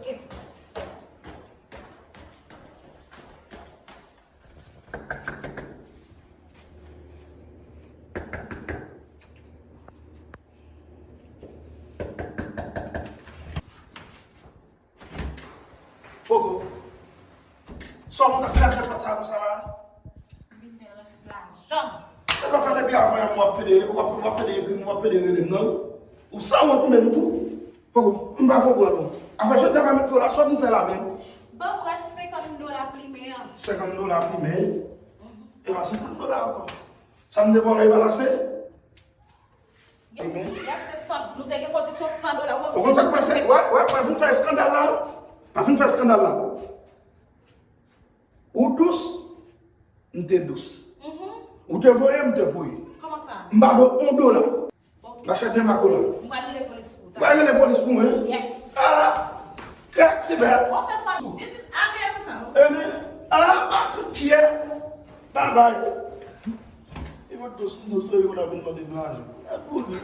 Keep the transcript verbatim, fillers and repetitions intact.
Poko. Sa w konn t ap kraze pòt sa konsa la? Vin fè rès lajan. E pa fè depi avan yè m w ap pede, w ap, w ap pede ekri m, w ap pede rele m non. Ou sanwont ou menm tou. Poko, m pa konprann ou. Apre jodi a pa met dola, sa w vin fè la menm? Ban m wè senkant dola plimen an. Senkant dola plimen? Mhm. E pa senkant dola ankò. Sa m te ba w la, e pa l ase? Plimen. Yes, se san, nou te gen kondisyon san dola. Ou konn sa k pase? Wè, wè, pa vin fè eskandal la. Pa vin fè eskandal la. Ou dous, m te dous. Mhm. Ou te voye, m te voye. Kòman sa? M pa do yon dola. Ok. Machete Makola. M pral rele polis pou ou. Ou pral rele polis pou mwen? Yes. Ah! Krak, se bèl. What's this one? This is America. Emen, ah, pa fout kyè. Bye bye. E mwen dous, m dous, yo la vin mande m lajan. E pou li.